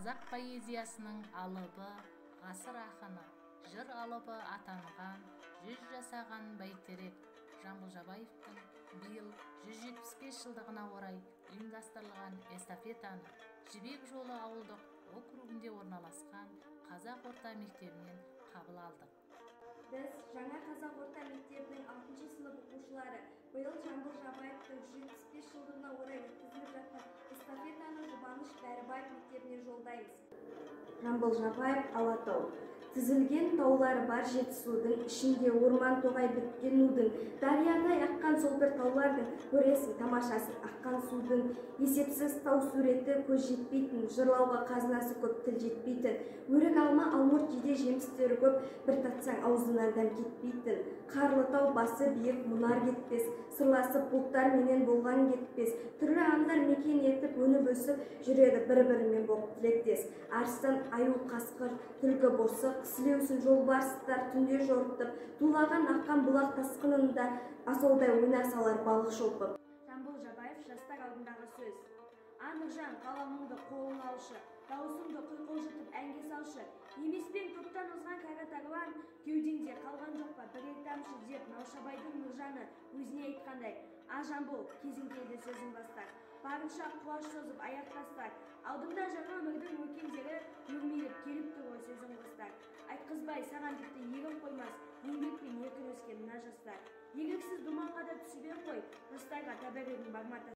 Қазақ поэзиясының алыбы, ғасыр ақыны, жыр алыбы атанған, 100 жасаған бәйтерек Жамбыл Жабаевтың биыл 175 жылдығына орай ұйымдастырылған эстафетаны Жібек жолы ауылдық округінде орналасқан Қазақ орта мектебінен қабыл алдық. Біз жаңа Қазақ орта мектебінің 6 сынып оқушылары биыл Жамбыл Жабаевтың 175 жылдығына орай өткізіліп жатқан эстафетаны Жұбаныш Бәрібаев мектебіне жолдаймыз. Жамбыл Жабаев, Алатау. Тізілген таулары бар Жетісудың, ішінде орман тоғай біткен нудың, дариядай аққан сол бір таулардың, көресің тамашасын аққан судың, есепсіз тау суреті көз жетпейтін, жырлауға қазынасы көп тіл жетпейтін, өрік алма алмұрт жиде жемістері көп, бір татсаң аузынан дәм кетпейтін, қарлы тау басы биік мұнар кетпес, сырласып бұлттарменен болған кетпес, түрлі аңдар мекен етіп өніп өсіп жүреді бір-бірімен боп тілектес, арыстан аю қасқыр түлкі борсық, сілеусін жолбарыстар түнде жорытып, тулаған аққан бұлақ тасқынында асаудай ойнақ салар балық шолпып. Жамбыл Жабаев, жастар алдындағы сөз. А, Нұржан, қаламыңды қолыңа алшы, дауысыңды құйқылжытып әнге салшы, емеспен топтан озған кәрі тарлан, кеудеңде қалған жоқ па бірер тамшы деп Наушабайдың Нұржаны өзіне айтқандай. А, Жамбыл, кезің келді сөзің бастар, барынша құлаш созып аяқ тастар, алдыңда жаңа өмірдің өркендері өрмелеп келіп тұр ғой сөзің қостар. Айтқызбай саған тіпті ерін қоймас, еңбекпен еркін өскен мына жастар. Еріксіз думанға да түсіп ең ғой, жастарға тәбәрігің бар ма?